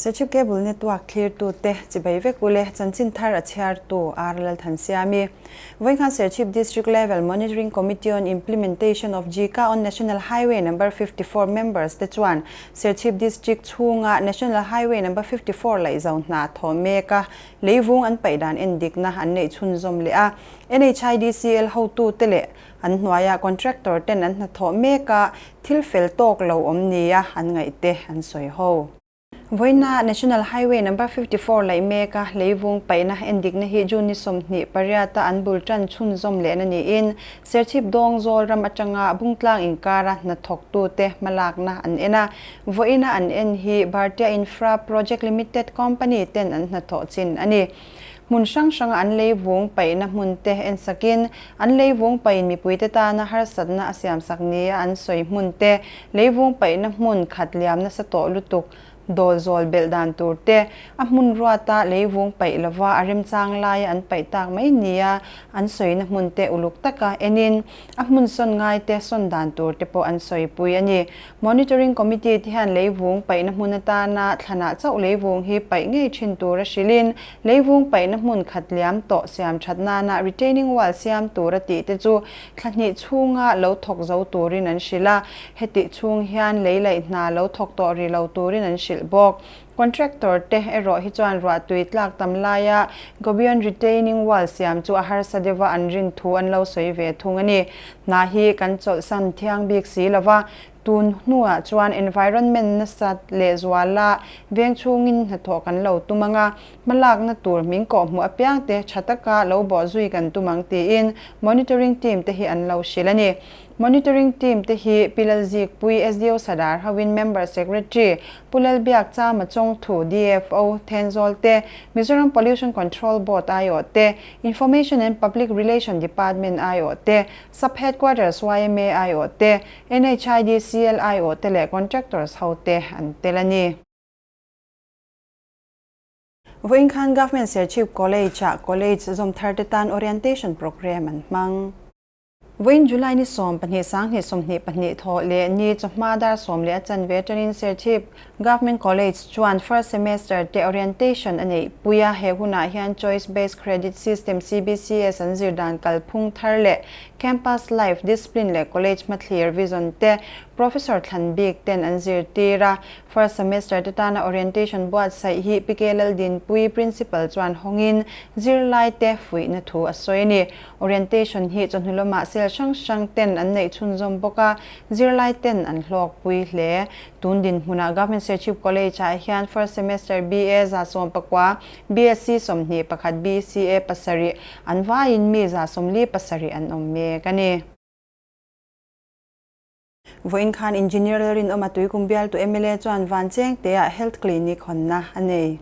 Serchhip Cable Network thlirtute chibai vek ule chanchin thar a chhiartu R Lalthansiami. Vawikhan Serchhip District Level Monitoring Committee on Implementation of JICA on National Highway Number 54 members te chuan Serchhip District chhunga National Highway Number 54 laihzo hna thawh mek a, leivung an paih dan endikna an neih chhunzawm leh a. NHIDCL hotute leh an hnuaia contractor ten an hnathawh mek a, thil fel tawk lo awm nia an ngaihte an sawi ho. Vawiina National Highway Number 54 laih mek a, leivung paihna endikna hi June ni 28 a an bul tan chhunzawm lehna niin Serchhip Dawngzawl ram atanga Bungtlang inkara hnathawktute hmalakna an en a. Vawiina an en hi Bhartiya Infra Project Limited Company ten an hnathawh chin a ni. Hmun hrang hranga an leivung paihna hmun te en sakin, an leivung paihin mipuite tana harsatna a siamsak nia an sawi hmun te, leivung paihna hmun khat liam nasa tawh lutuk dawl zawl belh dan tur te, a hmun ruata leivung paih lova a remchang laia an paih tak mai nia an sawina hmun te uluk taka enin, a hmun sawn ngai te sawn dan tur te pawh an sawipui a ni. Monitoring Committee te hian leivung paihna hmun atana thlanah chauh leivung hi paih ngei thin tura hrilhin, leivung paihna hmun khat liam tawh siam that nana retaining wall siam tura tih te chu thla hnih chhunga lo thawk zo turin an hrilh a, hetih chhung hian lei laih hna lo thawk tawh rih lo turin an hrilh bawk. Contractor te erawh hi chuan ruahtui tlak tam laia Gobion retaining wall siam chu a harsa deuha an rin thu an lo sawi ve thung a ni. Hna hi kan chawlhsan thiang bik si lova, tun hnuah chuan environment nasa lehzuala veng chhungin hnathawh kan lo tum ang a, hmalakna tur min kawhhmuh apiangte tha taka lo bawhzui kan tum ang tiin monitoring team te hi an lo hrilh a ni. Monitoring team te hi Pi Lalzikpui, SDO Sadar hoin Member Secretary, Pu Lalbiak Chama Chawngthu, DFO, Thenzawl te, Mizoram Pollution Control Board aiawh te, Information and Public Relation Department aiawh te, Sub Headquarters yma aiawh te, NHIDCL aiawh te leh Contractors ho te an tel a ni. Vawiin khan Government Serchhip College-ah College zawm thar te tan Orientation Programme an hmang. Vawiin July ni 12 sanghnih 22 thawh leh ni chawhma dar 10 a chanve atangin Serchhip Government College chuan first semester te orientation a neih pui a, he hunah hian Choice Based Credit System, CBCS, an zir dan kalphung thar leh Campus Life, Discipline leh College hmathlir vision te Professor Thlan Bik ten an zirtir a. First semester te tana orientation buatsaih hi PK Laldinpui, Principal chuan hawngin zirlaite fuihna thu a sawi a ni. Orientation hi chawhnu lamah cell hrang hrang ten an neih chhunzawm bawk a, zirlai ten an hlawkpui hle. Tun dinhmunah Government Serchhip College ah hian first semester BA 19, BSc 21, BCA 7 an vaiin mi 47 an awm mek a ni. Vawiin khan Engineer Lalrinawma Tuikum bialtu mla chuan Vanchengte-ah Health Clinic hawnna a nei.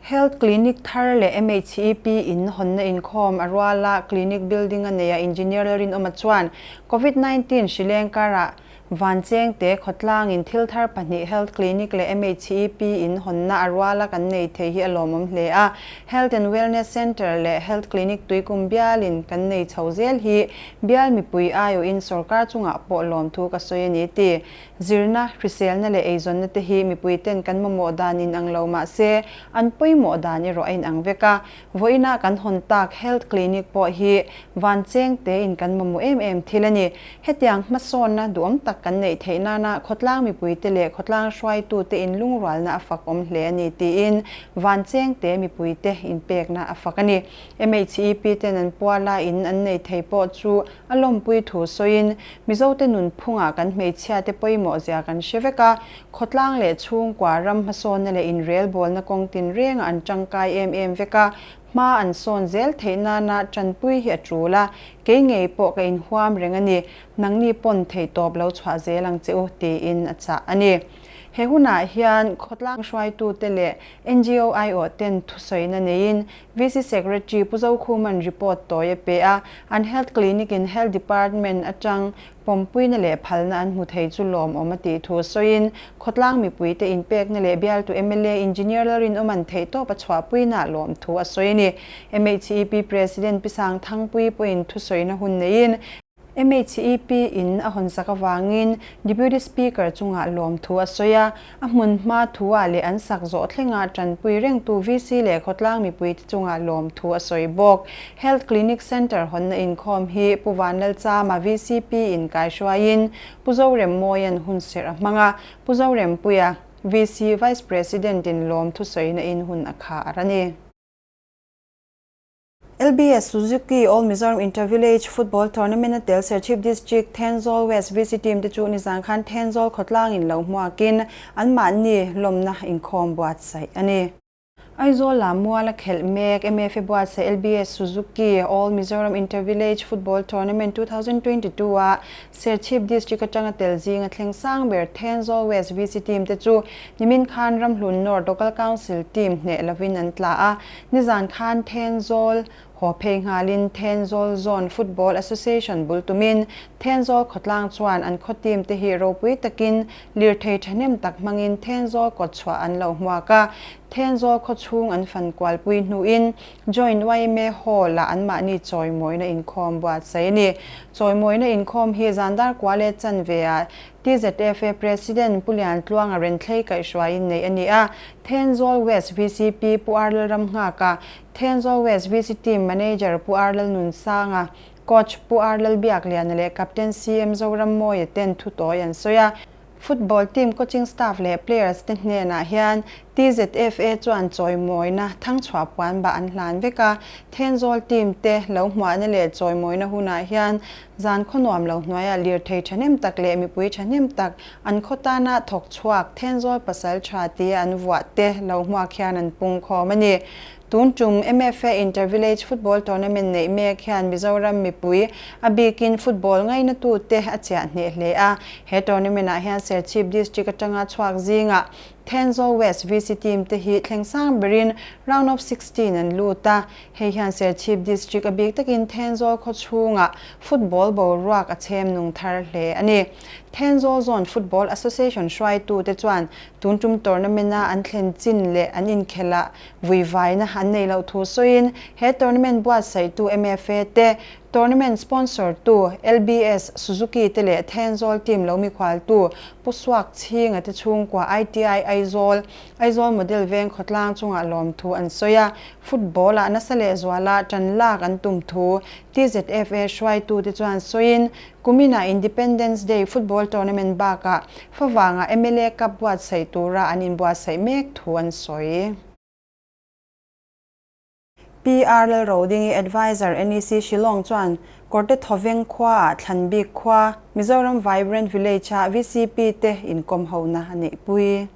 Health Clinic thar leh MHEP in hawnna inkhawm a rual a, Clinic building a nei a, Engineer Lalrinawma chuan Covid 19 hrileng karah Vanchengte khawtlangin thil thar pahnih Health Clinic leh MHEP in hawnna a rual a kan nei thei hi a lawmawm hle a, Health and Wellness Centre leh Health Clinic tuikum bialin kan nei chho zel hi bial mipui aiawhin sorkar chungah pawh lawmthu ka sawi a ni ti. Zirna, hriselna leh eizawnna te hi mipuiten kan mamawh dan inang lo mah se, an pawimawh dan erawh a inang vek a. Vawiinah kan hawn tak Health Clinic pawh hi van cheng tein kan mamawh em em thil a ni. Hetiang hmasawnna duhawm tak kan neih theih nana khawtlang mipuite leh khawtlang hruaitute inlungrualna a fak awm hle a ni tiin van cheng te mipuite inpekna a fak a ni. MHEP ten an puala in an nei thei pawh chu a lawmpui thu sawiin, Mizote nunphungah kan hmeichhiate pawimawh zia kan hre vek a, khawtlang leh chhungkua ram hmasawnna leh inrelbawlna kawng tinrengah an tangkai em em vek a, hma an sawn zel theih nana tanpui hi a tul a, kei ngei pawh ka inhuam reng a ni, nangni pawn theihtawp lo chhuah zel ang che u, tiin a chah a ni. He hunah hian khawtlang hruaitute leh NGO aiawh ten thusawina neiin VC Secretary Pu Zokhuman report tawi a pe a, an Health Clinic in Health Department atang pawmpuina leh phalna an hmu thei chu lawmawm a tih thu sawiin, khawtlang mipuite inpekna leh bialtu mla Engineer Lalrinawman theihtawp a chhuahpuina lawmthu a sawi a ni. MHEP President Pi Sangthangpui pawhin thusawina hun neiin, MHEP in a hawnsak avangin Deputy Speaker chungah lawmthu a sawi a, a hmun hma thu-ah leh an sak zawh thlengah tanpui rengtu VC leh khawtlang mipuite chungah lawmthu a sawi bawk. Health Clinic Centre hawnna inkhawm hi Pu Vanlalchama VCP in kaihruaiin Pu Zoremmawia'n hunserh a hmang a, Pu Zorempuia, VC Vice President in lawmthu sawina in hun a khar a ni. LBS Suzuki All Mizoram Inter Village Football Tournament a tel Serchhip District Thenzawl West VC team te chu nizan khan Thenzawl khawtlang in lo hmuakin anmahni lawmna inkhawm buatsaih a ni. Aizawl ah mual a khelh mek MFA buatsaih LBS Suzuki All Mizoram Inter Village Football Tournament 2022 ah Serchhip District atanga tel zinga thleng sang ber Thenzawl West VC team te chu nimin khan Ramhlun North Local Council team hneh lovin an tla a, Nizan khan Thenzawl haw phei nghalin Thenzawl Zone Football Association bul tumin Thenzawl khawtlang chuan an khaw team te hi ropui takin lirthei thahnem tak hmangin Thenzawl kawtchhuah an lo hmuak a. Thenzawl khawchhung an fan kualpui hnuin Joint yma Hall ah anmahni chawimawina inkhawm buatsaih a ni. Chawimawina inkhawm hi Zandar Kuale chanve ah TZFA President Pu Liantluanga Renthlei kaihhruaiin neih a ni a, Thenzawl West VCP Pu R Lalramnghaka, Thenzawl West VC Team Manager Pu R Lalnunsanga, Coach Pu R Lalbiakliana leh Captain CM Zorammawia ten thutawi an sawi a. Football team coaching staff leh players te hnenah hian TZFA chuan chawimawina thangchhuah puan bah an hlan vek a, Thenzawl team te lo hmuahna leh chawimawina hunah hian Zan khaw nuam lo hnuaiah lirthei thahnem tak leh mipui thahnem tak an khaw tana thawk chhuak Thenzawl pasal tha tia an vuah te lo hmuak hian an pung khawm a ni. Tun tum MFA Inter Village Football Tournament neih mek hian Mizoram mipui a bikin football ngainatute a chiah hneh hle a. He tournament ah hian Serchhip District atanga chhuak zingah Thenzawl West VC team te hi thleng sang berin Round of 16 an lut a. Hei hian Serchhip District a bik takin Thenzawl khaw chhungah football boruak a chhem nung thar hle a ni. Thenzawl Zone Football Association hruaitute chuan tun tum tournament-a an thlen chin leh an inkhelhah vuivaina an nei loh thu sawiin he tournament buatsaihtu MFA te, Tournament sponsor tu LBS, Suzuki te leh Thenzawl team lo mikhualtu Pu Suak Chhinga te chhungkua ITI Aizawl, Aizawl Model Veng khawtlang chungah lawmthu an sawi a, football ah nasa leh zuala tan lak an tum thu TZFA hruaitu te chuan sawiin kuminah Independence Day football tournament bakah favangah mla Cup buatsaih tura an inbuatsaih mek thu an sawi. PR Lalrodingi Adviser NEC Shillong chuan Kawrte Thawveng khuaah thlan bik khua Mizoram Vibrant Village-a VCP te inkawm hona a neihpui.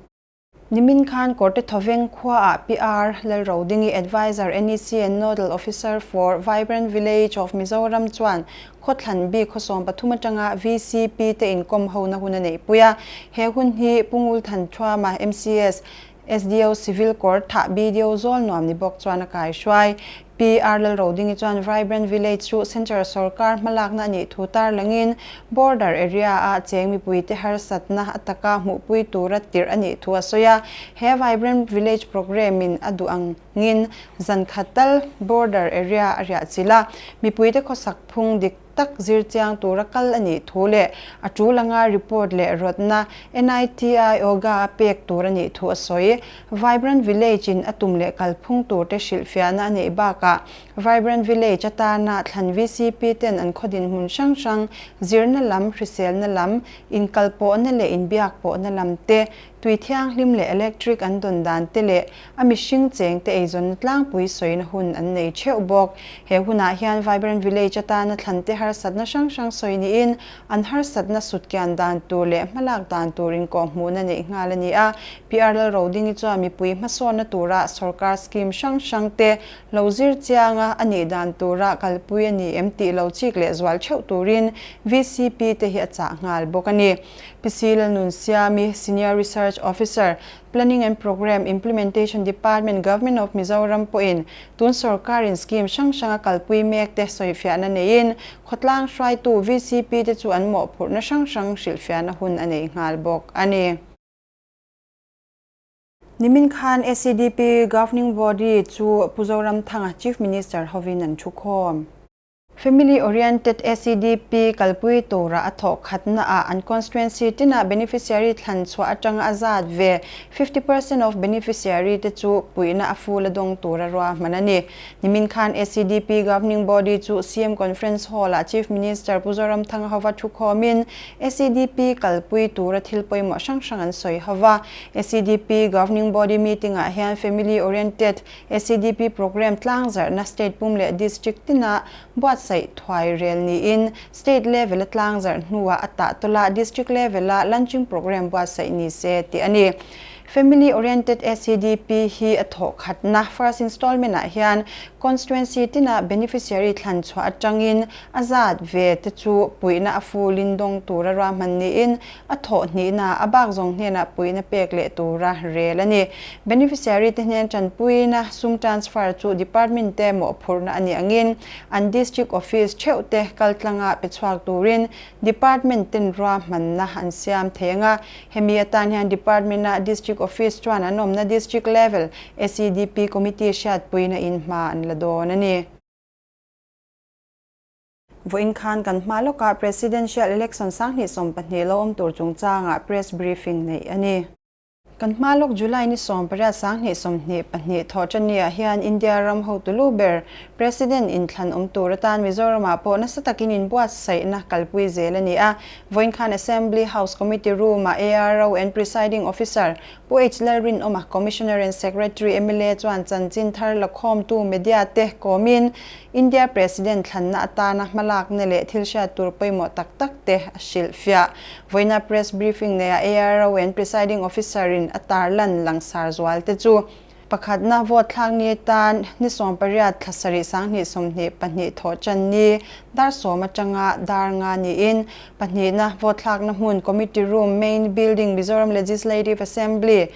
Nimin khan Kawrte Thawveng khuaah PR Lalrodingi Adviser NEC and Nodal Officer for Vibrant Village of Mizoram chuan khaw thlan bik khaw 13 atanga VCP te inkawm hona hun a neihpui a. He hun hi Pu Ngulthan Thuama MCS SDO Civil Court thah BDO zawl nuam ni bawk chuan a kaihruai. PR Lalrodingi chuan Vibrant Village chu Central sorkar hmalakna a nih thu tarlangin Border area-a cheng mipuite harsatna a taka hmuhpui tura tirh a nih thu a sawi a. He Vibrant Village Programme-in a duh angin zan khat tal Border area a riah chilh a, mipuite khawsak phung dik tak zir chiang tura kal a nih thu leh a tul anga report leh rawtna NITI Ayoga a pek tur a nih thu a sawi. Vibrant Village in a tum leh kalphung turte hrilhfiahna a neih bakah Vibrant Village atana thlan VCP ten an khaw dinhmun hrang hrang zirna lam, hriselna lam, inkalpawhna leh inbiakpawhna lam te, tui thianghlim leh electric an dawn dan te leh A mihring chengte eizawnna tlangpui sawina hun an nei theuh bawk. He hunah hian Vibrant Village atana thlante harsatna hrang hrang sawi niin, an harsatna sutkian dan tur leh hmalak dan tur inkawhhmuhna neih nghal a ni a. PR Lalrodingi chuan mipui hmasawnna tura sorkar scheme hrang hrangte lo zir chianga a nih dan tura kalpui a ni em tih lo chik leh zual theuh turin VCP te hi a chah nghal bawk a ni. PC Lalnunsiami, Senior Research Officer, Planning and Programme Implementation Department, Government of Mizoram pawhin tun sorkarin scheme hrang hrang a kalpui mek te sawifiahna neiin khawtlang hruaitu VCP te chu an mawhphurhna hrang hrang hrilhfiahna hun a nei nghal bawk a ni. Nimin khan SEDP Governing Body chu Pu Zoramthanga Chief Minister hovin an thu khawm. Family Oriented SEDP kalpui tura a thawh khatnaah an constituency tinah beneficiary thlan chhuah atanga a zat ve 50% of beneficiary te chu puihna a full a dawng tura ruahman a ni. Nimin khan SEDP Governing Body chu CM Conference Hall-ah Chief Minister Pu Zoramthanga hova thukhawmin SEDP kalpui tura thil pawimawh hrang hrang an sawi hova. SEDP Governing Body meeting-ah hian Family Oriented SEDP Programme tlangzarhna State pum leh District tina buatsaih thuai rel niin State level-a tlangzarh hnuah a tah tawlah District level-a Launching Programme buatsaih ni se tih a ni. Family Oriented SEDP hi a thawh khatna First Installment-ah hian Constituency tina beneficiary thlan chhuah atangin a zat ve te chu puihna a fulin dawng tura ruahman niin A thawh hnihna, a bak zawng hnenah puihna pek leh tura rel a ni. Beneficiary te hnen tanpuina sum transfer chu department te mawhphurhna a nih angin an district office theuh te kaltlanga pe chhuak turin department ten ruahmanna an siam thei ang a. Hemi atan hian department a district office chuan an awmna district level SEDP committee hriatpuina in hma an la dawn a ni. Vawiin khan kan hma lawkah Presidential Election 2012 lo awm tur chungchangah Press Briefing neih a ni. Kan hma lawk July ni 18 2022 thawhṭanniah hian India ram hotu lu ber President inthlan awm tur atan Mizoramah pawh nasa takin inbuatsaihna kalpui zel a ni a. Vawiin khan Assembly House Committee Room-ah ARO and Presiding Officer Pu H Lalrinawma, Commissioner and Secretary mla chuan chanchin thar lakhawmtu media te kawmin India President thlanna atana hmalakna leh thil hriat tur pawimawh tak tak te a hrilhfiah. Vawiina press briefing neia ARO and Presiding Officer in a tarlan langsar zual te chu pakhatna vote thlak ni atan ni 18 thla sarih 2022 thawh tan ni dar sawm atanga dar nga niin Pahnihna, vote thlakna hmun Committee Room, Main Building, Mizoram Legislative Assembly,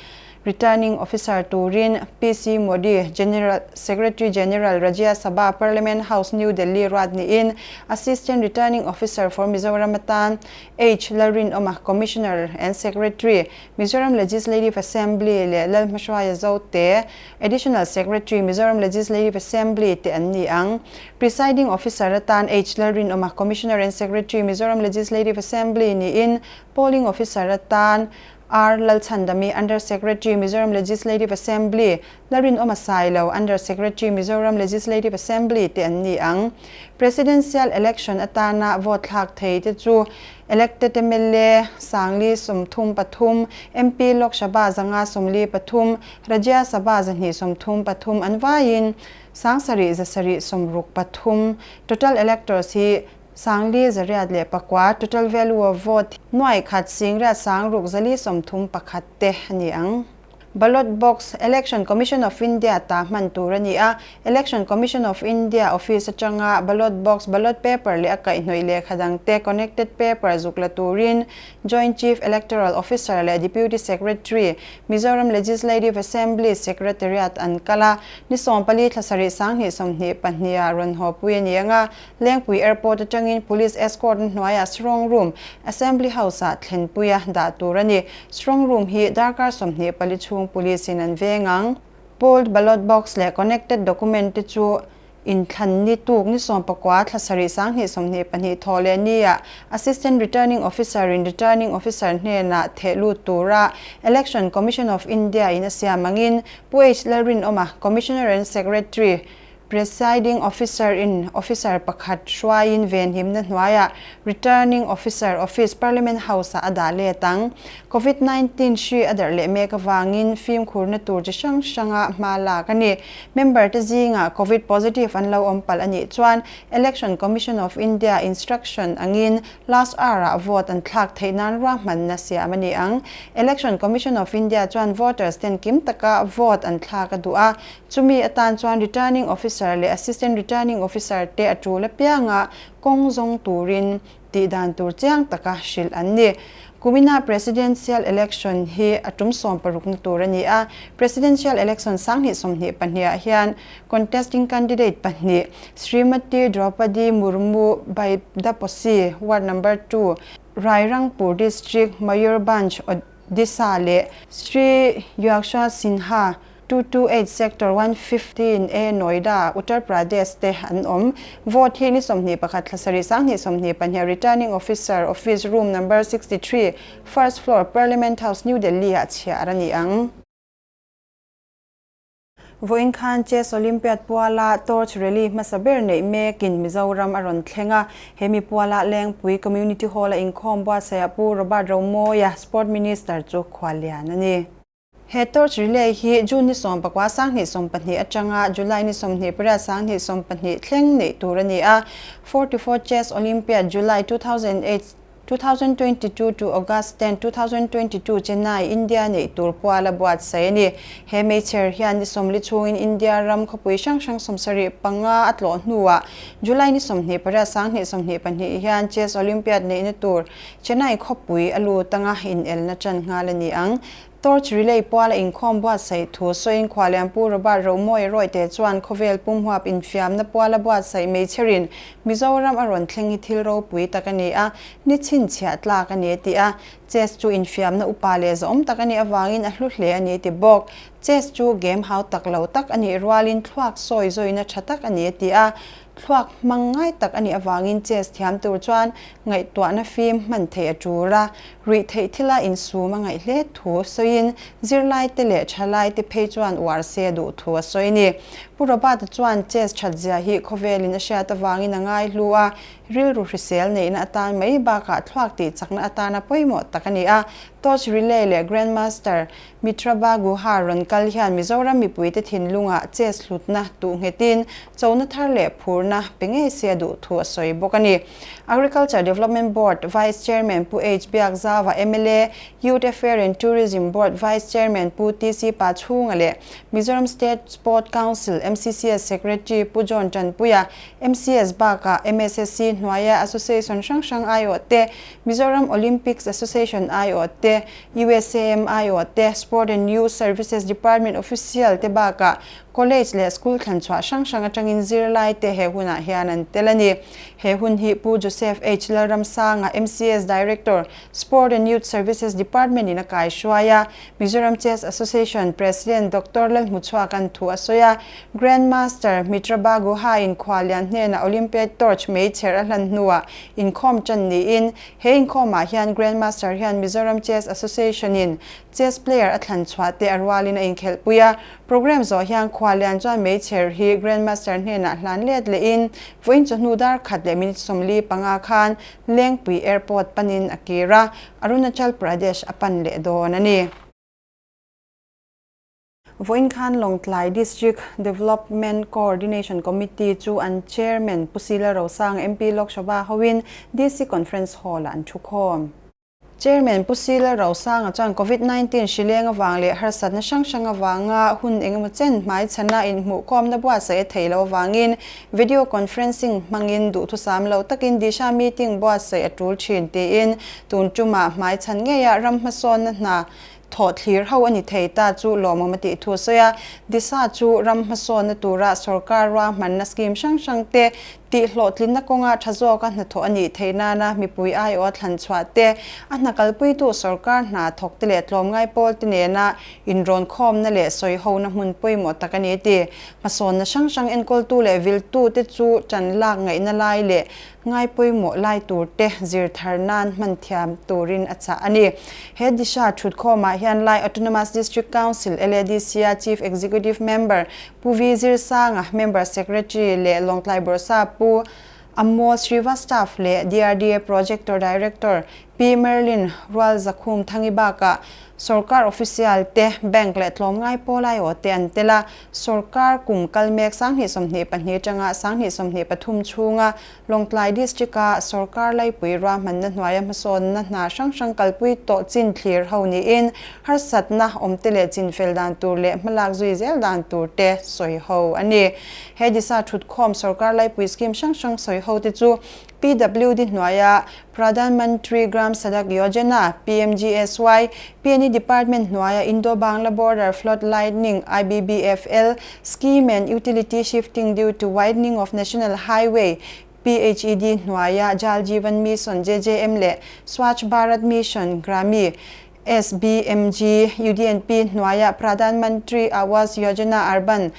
Returning Officer turin PC Modi, General Secretary General, Rajya Sabha, Parliament House, New Delhi ruat niin Assistant Returning Officer for Mizoram atan H. Lalrinawma, Commissioner and Secretary, Mizoram Legislative Assembly leh Lalhmahruaia Zote, Additional Secretary, Mizoram Legislative Assembly te an ni ang. Presiding Officer atan H. Lalrinawma, Commissioner and Secretary, Mizoram Legislative Assembly niin Polling Officer atan R. Lalchhandami, Under Secretary, Mizoram Legislative Assembly, Lalrinawma Sailo, Under Secretary, Mizoram Legislative Assembly te an ni ang. Presidential Election atana vote thlak thei te chu Elected mla 1033, MP Lok Sabha 543, Rajya Sabha 233 an vaiin 7763, total electors hi 4809, total value of vote nuai khat singriat sangruk 431 te a ni ang. Ballot box, Election Commission of India ta hman tur a ni a, Election Commission of India office atanga ballot box, ballot paper leh a kaihhnawih lehkha dangte connected paper zuk la turin Joint Chief Electoral Officer leh Deputy Secretary, Mizoram Legislative Assembly Secretariat an kal a, ni 14 thla sarih 2022 ah rawn hawpui a ni ang a, Lengpui Airport atangin Police escort na hnuaiah Strong Room, Assembly House-ah thlenpuia dah tur a ni. Strong room hi darkar 24 chhung police in an veng ang. Polled ballot box leh connected document te chu inthlan ni tuk ni 19 thla sarih 2022 thawh leh nia Assistant Returning Officer in Returning Officer hnenah theh lut tura Election Commission of India in a siam angin Pu H Lalrinawma, Commissioner and Secretary, Presiding Officer in Officer pakhat hruaiin venhimna hnuaiah Returning Officer Office Parliament House-ah a dah let ang. Covid 19 hri a darh leh mek avangin fimkhurna tur chi hrang hranga hma lak a ni. Member te zingah Covid positive an lo awm palh a nih chuan Election Commission of India instruction angin last hour-ah vote an thlak theih nan ruahmanna siam a ni ang. Election Commission of India chuan voters ten kim taka vote an thlak a duh a, Chumi atan chuan Returning Officer leh Assistant Returning Officer te a tul apianga kawng zawng turin tih dan tur chiang taka hrilh an ni. Kumina Presidential Election hi a tum sawmparukna tur a ni a, Presidential Election 2022 ah hian contesting candidate pahnih Srimati Draupadi Murmu Baidaposi, Ward Number 2, Rairangpur District, Mayurbhanj, Odisha leh Shri Yashwant Sinha, 228 Sector 115A Noida, Uttar Pradesh te an awm. Vote hi ni 21 thla sarih 2022 Returning Officer Office Room Number 63, First Floor, Parliament House, New Delhi ah chhiar a ni ang. Vawiin khan Chess Olympiad puala Torch Rally hmasa ber neih mekin Mizoram a rawn thleng a. He mi puala Lengpui Community Hall-a inkhawm buatsaihah Pu Robert Romawia, Sport Minister chu khuallian a ni. He Torch Relay hi June ni 19 2020 atanga July ni 28 2020 thleng neih tur a ni a. 44 Chess Olympiad July 2008 2022 to August 10, 2022 Chennai, India neih tur puala buatsaih a ni. He meichher hian ni 40 chhungin India ram khawpui hrang hrang 75 a tlawh hnuah July ni 28 2022 hian Chess Olympiad neihna tur Chennai khawpui a lut anga inelna ṭan nghal a ni ang. Torch Relay puala inkhawm buatsaih thu sawiin Khualianpu Robert Romawia Rawite chuan khawvel pumhuap infiamna puala buatsaih meichherin Mizoram a rawn thleng hi thil ropui tak a ni a, ni chhinchhiah tlak a ni a ti a. Chess chu infiamna upa leh zawm tak a nih avangin a hlu hle a ni a ti bawk. Chess chu game hau tak lo tak a nih rualin thluak sawi zawina tha tak a ni a ti a. Thluak hmang ngai tak a nih avangin chess thiam tur chuan ngaihtuahna fim hman theih a tul a, ruih theih thila insum a ngaih hle thu sawiin zirlaite leh thalaite phei chuan uar se a duh thu a sawi a ni. Pu Robert-a chuan chess that zia hi khawvelin a hriat avangin a ngai hlu a, rilru hrisel neihna atan mai bakah thluak tih chakna atana pawimawh tak a ni a, Torch Relay leh Grandmaster Mitraba Guha rawn kal hian Mizoram mipuite thinlungah chess hlutna tuh nghetin chona thar leh phurna pe ngei se a duh thu a sawi bawk a ni. Agriculture Development Board Vice Chairman Pu H Biakzauva mla, Youth Affair and Tourism Board Vice Chairman Pu TC Pachhunga leh Mizoram State Sport Council MCCS Secretary Pu John Tanpuia, MCS bakah MSSC hnuaia Association hrang hrang aiawh te, Mizoram Olympics Association aiawh te, USAM aiawh te, Sport and Youth Services Department official te bakah College leh School thlanchhuah hrang hrang atangin zirlai te he hunah hian an tel a ni. He hun hi Pu Joseph H. Lalramsanga, MCS Director, Sport and Youth Services Department in a kaihruai a, Mizoram Chess Association President Doctor Lalhmuchhuaka'n thu a sawi a, Grand Master Mitraba Guha in khuallian hnenah Olympiad Torch meichher a hlan hnuah inkhawm tan niin He inkhawmah hian Grand Master hian Mizoram Chess Association-in chess player a thlan chhuah te a rualin a inkhelhpui a. Programme zawh hian Khuallian chuan meichher hi Grand Master hnenah hlan let lehin vawiin chawhnu dar khat leh minute 45 khan Lengpui Airport panin a kir a, Arunachal Pradesh a pan leh dawn a ni. Vawiin khan Lawngtlai District Development Coordination Committee chu an Chairman Pu Sila Rosang MP Lok Sabha hoin DC Conference Hall-ah an thukhawm. Chairman Pu Sila Rosanga chuan Covid 19 hri leng avang leh harsatna hrang hrang avanga hun engemaw chen hmaichhana inhmuhkhawmna buatsaih a theih loh avangin video conferencing hmangin duhthusam lo takin Disha meeting buatsaih a tul thin tiin tun tumah hmaichhan ngeia ram hmasawnna hna Thawh thlir ho a ni thei ta chu lawmawm a tih thu a sawi a. Disa chu ram hmasawnna tura sorkar ruahmanna scheme hrang hrang te tih hlawhtlinna kawnga tha zawka hnathawh a nih theih nana mipui aiawha thlan chhuah te, a hna kalpuitu sorkar hna thawk te leh tlawmngai pawl te nena inrawn khawmna leh sawi hona hmun pawimawh tak a ni a ti. Hmasawnna hrang hrang enkawltu leh viltu te chu tan lak ngaihna lai leh Ngai pawimawh lai tur te zir thar nan hman thiam turin a chah a ni. He Disha thutkhawmah hian Lai Autonomous District Council, LADC, a Chief Executive Member Pu V Zirsanga, Member Secretary leh Lawngtlai Bawrhsa Pu Amol Srivastav leh DRDA Projector Director Pi Merlin Rualzakhum Thangi bakah Sorkar official te, bank leh tlawmngai pawl aiawh te an tel a, sorkar kum kal mek 2022 atanga 2023 chhunga Lawngtlai District-a sorkar laipui ruahmanna hnuaia hmasawnna hna hrang hrang kalpui tawh chin thlir ho niin harsatna awmte leh chinfel dan tur leh hmalak zui zel dan tur te sawi ho a ni. He disa thutkhawm sorkar laipui scheme hrang hrang sawi ho te chu PWD hnuaia Pradhan Mantri Gram Sadak Yojana, PMGSY, PNE Department hnuaia Indo-Bangla Border Flood Lightning, IBBFL, Scheme and Utility Shifting Due to Widening of National Highway, PHED hnuaia Jal Jeevan Mission, JJM, leh Swachh Bharat Mission, Grami. SBMG, UDNP hnuaia Pradhan Mantri Awas Yojana Urban,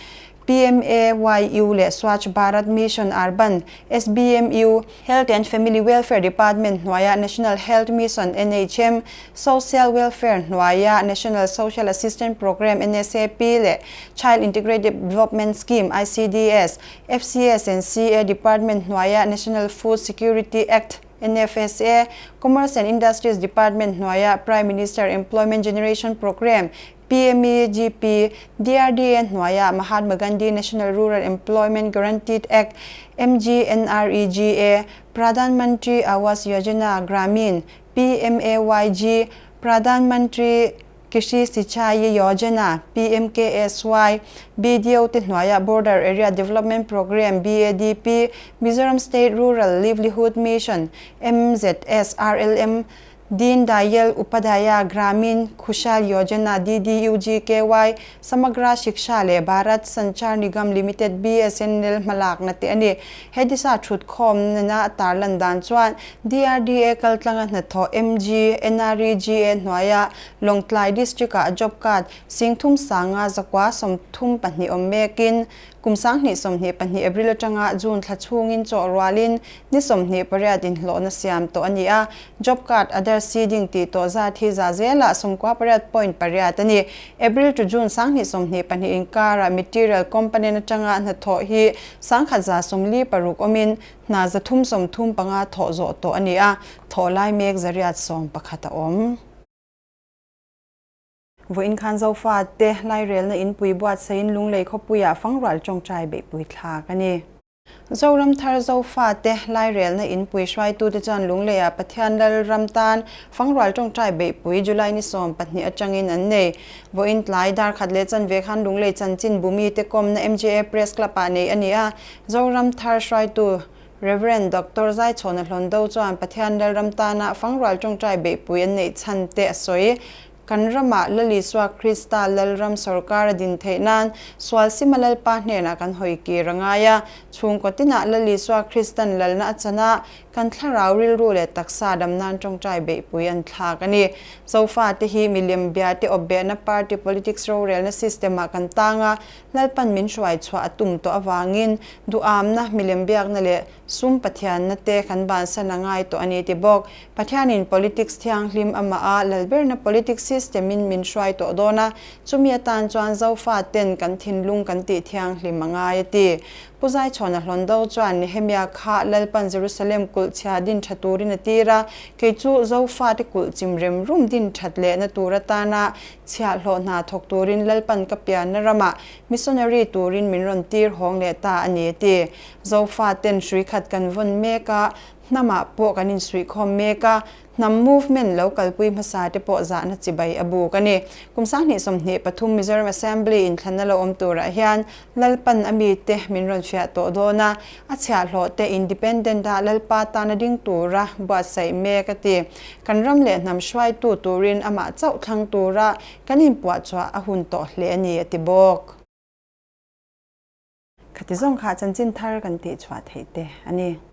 PMAYU, leh Swachh Bharat Mission Urban, SBMU, Health and Family Welfare Department hnuaia National Health Mission, NHM, Social Welfare hnuaia National Social Assistance Programme, NSAP, leh Child Integrated Development Scheme, ICDS, FCS and CA Department hnuaia National Food Security Act, NFSA, Commerce and Industries Department hnuaia Prime Minister Employment Generation Programme, PMEGP, DRDA hnuaia Mahatma Gandhi National Rural Employment Guaranteed Act, MGNREGA, Pradhan Mantri Awas Yojana, Gramin, PMAYG, Pradhan Mantri Krishi Sichai Yojana, PMKSY, BDO te hnuaia Border Area Development Programme, BADP, Mizoram State Rural Livelihood Mission, MZSRLM, Deen Dayal Upadhyaya Gramin Khushal Yojana, DDUGKY, Samagra Shiksha leh Bharat Sanchar Nigam Limited, BSNL, hmalakna te a ni. He disa thutkhawm nena a tarlan dan chuan DRDA kaltlanga hnathawh MG, NREGA hnuaia Lawngtlai District-ah job card Singthum sanga zakua 32 awm mekin kum 2022 April atanga June thla chhungin chaw rualin ni 28 inhlawhna siam tawh a ni a, job card Aadhaar seeding tih tawh zat hi za zelah 98.8 a ni. April to June 2022 inkarah material component atanga hnathawh hi 1146 awmin hna 335 thawh zawh tawh a ni a, thawh lai mek 811 a awm. Vawiin khan Zofate lairelna inpui buatsaiin Lunglei khawpuiah fangrual tawngtai beihpui thlak a ni. Zoram thar Zofate lairelna inpui hruaitute chuan Lungleiah Pathian Lalram tan fangrual tawngtai beihpui July ni 12 atangin an nei. Vawiin tlai dar khat leh chanve khan Lunglei chanchin bumite kawmna MJA Press Club-ah nei a ni a, Zoram thar hruaitu Rev. Doctor Zaichhawna Hlawndo chuan Pathian Lalram tana fangrual tawngtai beihpui an neih chhan te a sawi. Kan ramah Lal Isua Krista Lalram sawrkar a din theih nan sual sima Lalpa hnenah kan hawi kir a ngai a. Chhungkaw tinah Lal Isua Kristan lalna a chan a, kan thlarau rilru leh taksa dam nan tawngtai beihpui an thlak a ni. Zofate hi milem bia te awpbehna party politics rorelna system ah kan tang a, Lalpan min hruai chhuah a tum tawh avangin duhamna, milem biakna leh sum Pathianna te kan bansan a ngai tawh a ni ti bawk. Pathianin politics thianghlim amah a lalberna politics system in min hruai tawh dawn a, chumi atan chuan Zofa ten kan thinlung kan tih thianghlim a ngai a ti. Pu Zaichhawna Hlawndo chuan Nehemia kha Lalpan Jerusalem kulh chhia din tha turin a tir a, kei chu Zofa te kulh chim rem rum din that lehna tur atana Chhiahhlawh hna thawk turin Lalpan ka pianna ramah missionary turin min rawn tir hawng leh ta a ni a ti. Zofa ten hrui khat kan vawn mek a, hnamah pawh kan insuihkhawm mek a, hnam movement lo kalpui hmasa te pawh zahna chibai a buk a ni. Kum 2023 Mizoram Assembly inthlanna lo awm turah hian Lalpan a mite min rawn fiah tawh dawn a, a chhiahhlawh te independent a Lalpa tana ding tura buatsaih mek a ti. Kan ram leh hnam hruaitu turin amah chauh thlang tura kan inpuahchhuah a hun tawh hle a ni a ti bawk. Khati zawng kha chanchin thar kan tihchhuah theih te a ni.